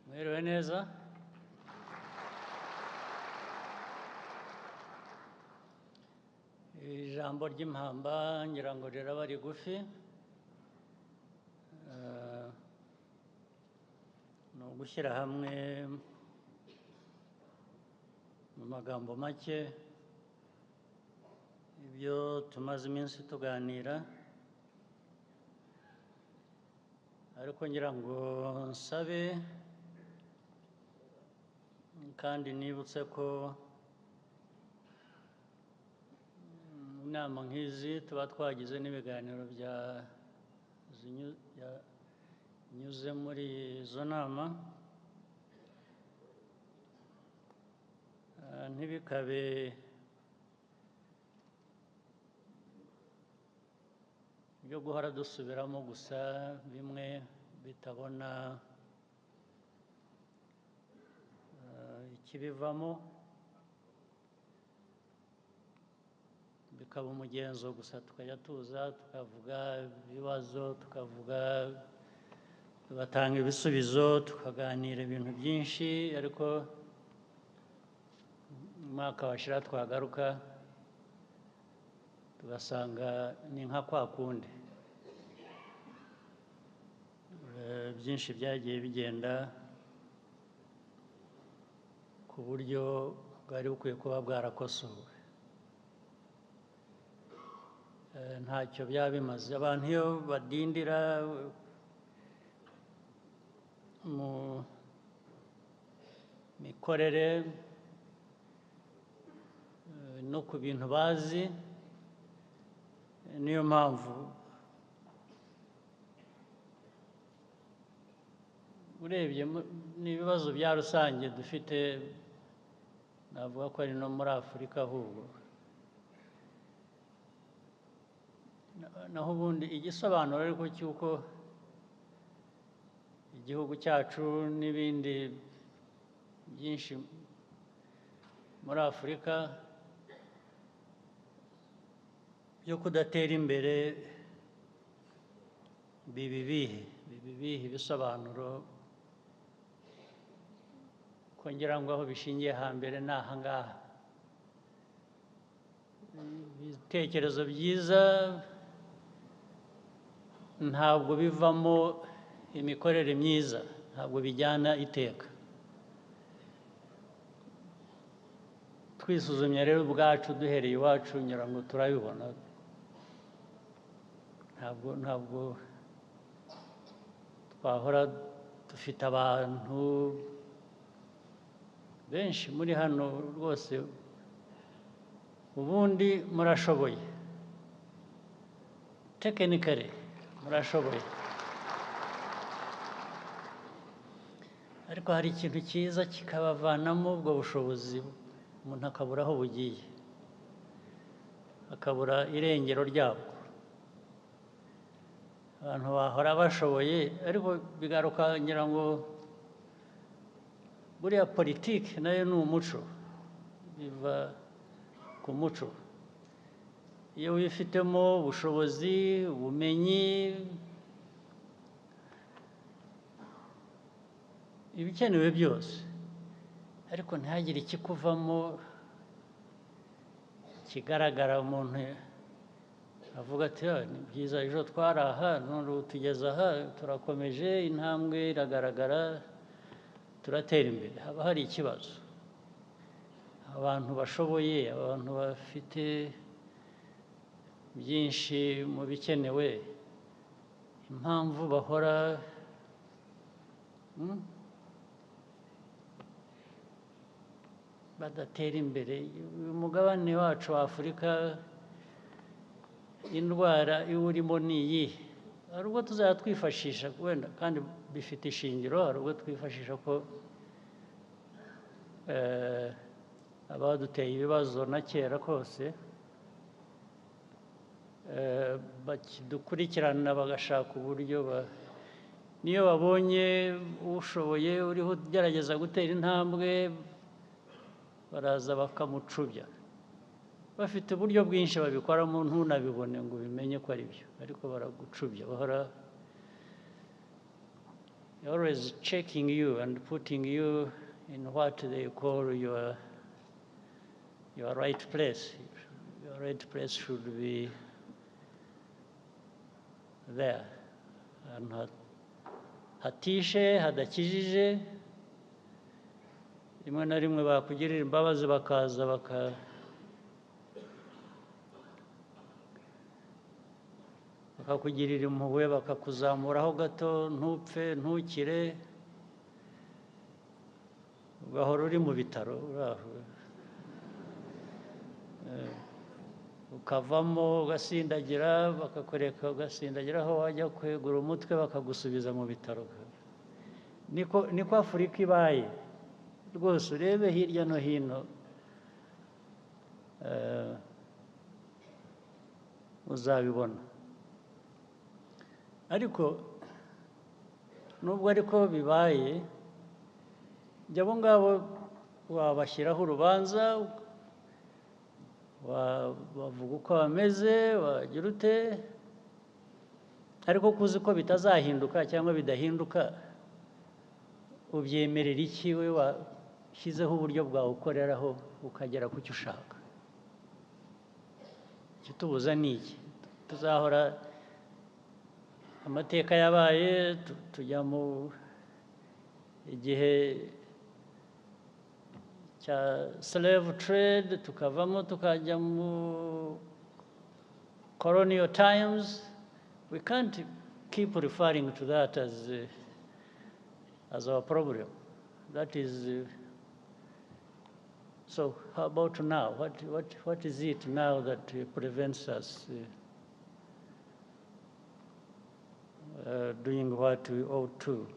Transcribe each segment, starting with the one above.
Mwiriwe neza. Ijambo ry'impamba ngira ngo riraba rigufi, ni ugushyira hamwe mu magambo make ibyo tumaze iminsi tuganira, ariko ngira ngo nsabe kandi nibutse ko inama nk'izi tuba twagize n'ibiganiro byanyuze muri izo nama, ntibikabe byo guhora dusubiramo gusa bimwe bitabona ikibivamo, bikaba umugenzo gusa, tukajya tuza tukavuga ibibazo, tukavuga tugatanga ibisubizo, tukaganira ibintu byinshi, ariko umwaka washira twagaruka tugasanga ni nka kwa kundi. Byinshi byagiye bigenda ku buryo bwari bukwiye kuba bwarakosowe. Ntacyo byaba bimaze. Abantu iyo badindira mu mikorere no ku bintu bazi, niyo mpamvu urebye n'ibibazo bya rusange dufite, navuga ko ari no muri Afurika ahubwo. Naho ubundi igisobanuro ariko cy'uko igihugu cyacu n'ibindi byinshi muri Afurika byo kudatera imbere biba ibihe? Biba ibihe ibisobanuro ko ngira ngo aho bishingiye hambere ni aha ngaha. Ibitekerezo byiza ntabwo bivamo imikorere myiza, ntabwo bijyana iteka. Twisuzumye rero ubwacu duhereye iwacu, ngira ngo turabibona. Ntabwo twahora dufite abantu benshi muri hano rwose, ubundi murashoboye, tekinikare murashoboye, ariko hari ikintu cyiza kikabavanamo ubwo bushobozi, umuntu akabura aho bugiye, akabura irengero ryabwo. Abantu bahora bashoboye, ariko bigaruka ngira ngo buriya politiki nayo ni umuco, biva ku muco. Iyo wifitemo ubushobozi, ubumenyi, ibikenewe byose, ariko ntihagire ikikuvamo kigaragara, umuntu avuga ati ni byiza, ejo twari aha, none ubu tugeze aha, turakomeje, intambwe iragaragara, turatera imbere. Haba hari ikibazo. Abantu bashoboye, abantu bafite byinshi mu bikenewe, impamvu bahora badatera imbere. Uyu mugabane wacu wa Afurika, indwara iwurimo ni iyihe? Hari ubwo tuzajya twifashisha wenda, kandi bifite ishingiro, hari ubwo twifashisha ko abaduteye ibibazo na kera kose bakidukurikirana, bagashaka uburyo niyo babonye ushoboye uriho ugerageza gutera intambwe, baraza bakamucubya. Bafite uburyo bwinshi babikoramo, ntunabibone ngo ubimenye ko ari byo, ariko baragucubya bahora. Always checking you and putting you in what they call your right place. Your right place should be there. Ahantu hatishe, hadakijije, rimwe na rimwe bakugirira imbabazi, bakaza bakakugirira impuhwe, bakakuzamuraho gato, ntupfe, ntukire, ugahora uri mu bitaro uri aho. Ukavamo ugasindagira, bakakwereka ugasindagira aho wajya kwegura umutwe, bakagusubiza mu bitaro. Niko Afurika ibaye rwose. Urebe hirya no hino, uzabibona. Ariko nubwo ariko bibaye, njye abo ngabo wabashyiraho urubanza, bavuga uko bameze, wagira ute, ariko ko uzi ko bitazahinduka cyangwa bidahinduka, ubyemerera iki we washyizeho uburyo bwawe ukoreraho ukagera ku cyo ushaka? Ikitubuza ni iki? Tuzahora amateka yabaye, tujya mu igihe cya slave trade, tukavamo tukajya mu colonial times. We can't keep referring to that as our problem. That is, so how about now? What is it now that prevents us doing what we ought to?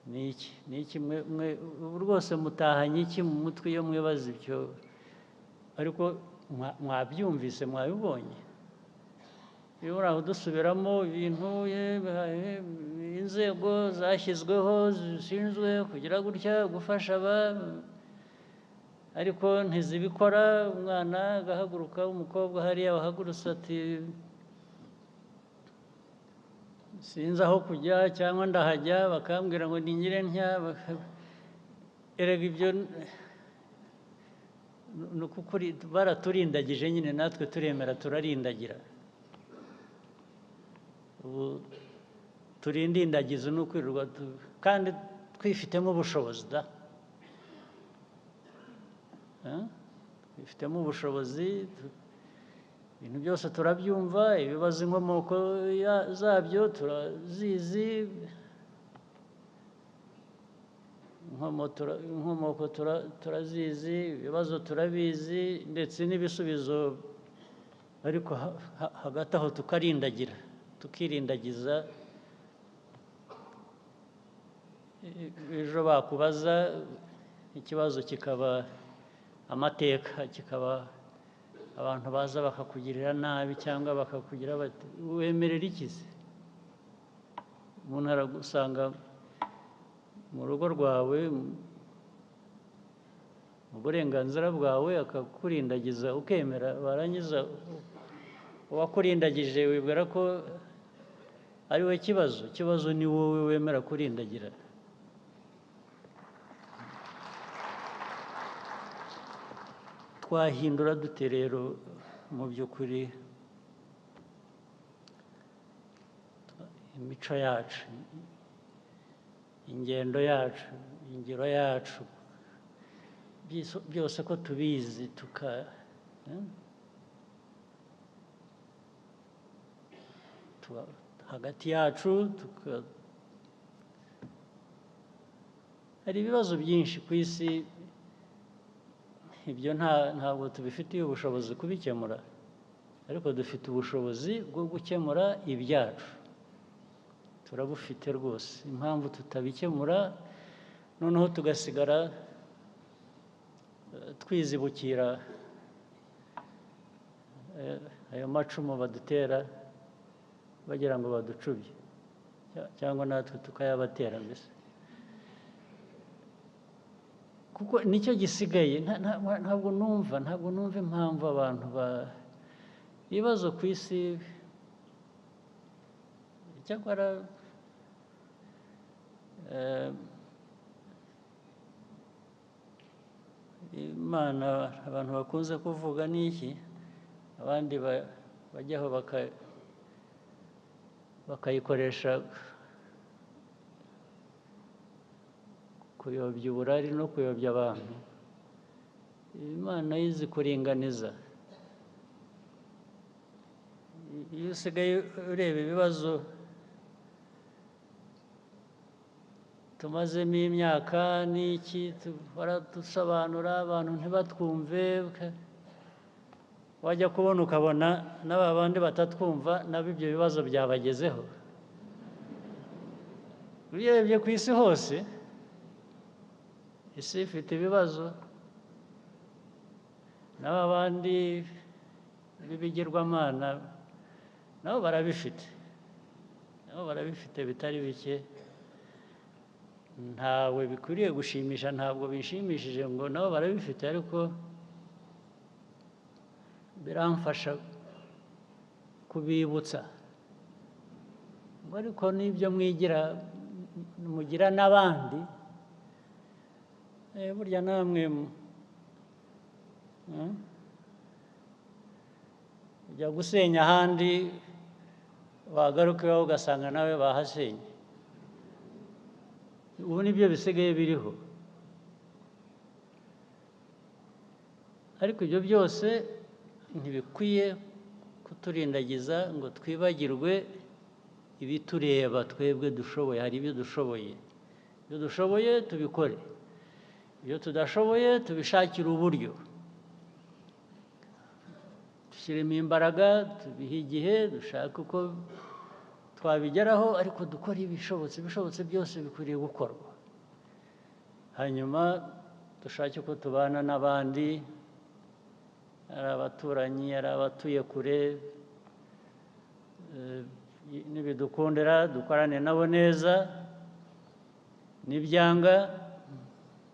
Ni iki? Ni iki mwe ubu rwose mutahanye iki mu mutwe iyo mwibaza ibyo? Ariko mwabyumvise, mwabibonye. Iyo muri aho dusubiramo ibintu, inzego zashyizweho zishinzwe kugira gutya, gufasha aba, ariko ntizibikora. Umwana agahaguruka, umukobwa hariya wahagurutse ati: "Sinzi aho kujya, cyangwa ndahajya bakambwira ngo ningire ntya." Erega ibyo ni ukukuri, baraturindagije nyine, natwe turemera turarindagira. Ubu turindindagiza ni ukwirirwa kandi twifitemo ubushobozi da. Eh? Twifitemo ubushobozi, ibintu byose turabyumva, ibibazo inkomoko zabyo turazizi, inkomoko turazizi, ibibazo turabizi, ndetse n'ibisubizo, ariko hagati aho tukarindagira, tukirindagiza. Ejo bakubaza ikibazo kikaba amateka, kikaba abantu baza bakakugirira nabi cyangwa bakakugira bati: "Wemerera iki se?" Umuntu aragusanga mu rugo rwawe, mu burenganzira bwawe, akakurindagiza ukemera, warangiza uwakurindagije wibwira ko ari we kibazo. Ikibazo ni wowe wemera kurindagira. Twahindura dute rero mu by'ukuri imico yacu, ingendo yacu, ingiro yacu, byose ko tubizi, tuka hagati yacu tuka hari ibibazo byinshi ku isi, ibyo ntabwo tubifitiye ubushobozi kubikemura, ariko dufite ubushobozi bwo gukemura ibyacu, turabufite rwose. Impamvu tutabikemura, noneho tugasigara twizibukira ayo macumu badutera bagira ngo baducubye, cyangwa natwe tukayabatera mbese, kuko nicyo gisigaye. Ntabwo numva impamvu abantu ba ibibazo ku isi. Icyakora Imana abantu bakunze kuvuga ni iki, abandi bajyaho bakayikoresha kuyobya uburari no kuyobya abantu. Imana yizi kuringaniza. Iyo usigaye ureba ibibazo tumazemo imyaka n'iki, dusobanura abantu ntibatwumve, wajya kubona ukabona n'aba bandi batatwumva nabo ibyo bibazo byabagezeho. Urebye ku isi hose, isi ifite ibibazo, n'aba bandi b'ibigirwamana nabo barabifite, nabo barabifite bitari bike. Ntawe bikwiriye gushimisha, ntabwo bishimishije ngo nabo barabifite, ariko biramfasha kubibutsa ngo ariko n'ibyo mwigira mugira n'abandi, burya namwe ujya gusenya ahandi, wagaruka iwawe ugasanga nawe bahasenye. Ubu nibyo bisigaye biriho. Ariko ibyo byose ntibikwiye kuturindagiza ngo twibagirwe ibitureba twebwe dushoboye. Hari ibyo dushoboye, ibyo dushoboye tubikore, ibyo tudashoboye tubishakire uburyo, dushyiremo imbaraga, tubihe igihe, dushake uko twabigeraho, ariko dukore ibishobotse. Ibishobotse byose bikwiriye gukorwa, hanyuma dushake uko tubana n'abandi, ari abaturanyi, ari abatuye kure, nibidukundira dukorane nabo neza, nibyanga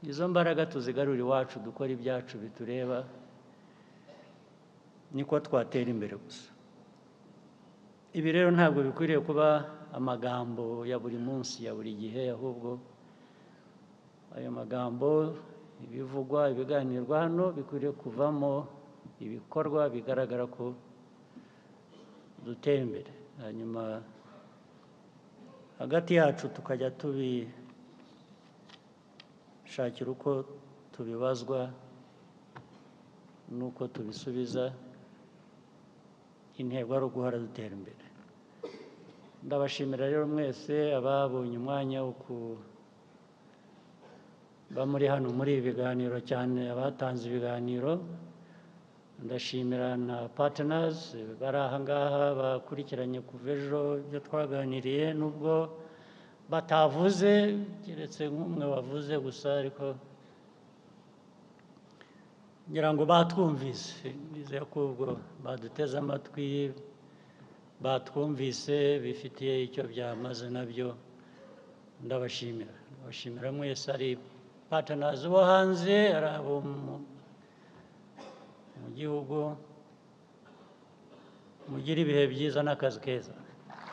izo mbaraga tuzigarure iwacu, dukore ibyacu bitureba, niko twatera imbere gusa. Ibi rero ntabwo bikwiriye kuba amagambo ya buri munsi, ya buri gihe, ahubwo ayo magambo, ibivugwa, ibiganirwa hano bikwiriye kuvamo ibikorwa bigaragara ko dutera imbere, hanyuma hagati yacu tukajya tubishakira uko tubibazwa n'uko tubisubiza. Intego ari uguhora dutera imbere. Ndabashimira rero mwese ababonye umwanya wo kuba muri hano muri ibi biganiro, cyane abatanze ibiganiro. Ndashimira na partners bari aha ngaha bakurikiranye kuva ejo ibyo twaganiriye, nubwo batavuze, keretse nk'umwe wavuze gusa, ariko ngira ngo batwumvise. Nizeye ko ubwo baduteze amatwi, batwumvise, bifitiye icyo byamaze nabyo. Ndabashimira, ndabashimira mwese, ari partners bo hanze, ari abo mu gihugu. Mugire ibihe byiza n'akazi keza.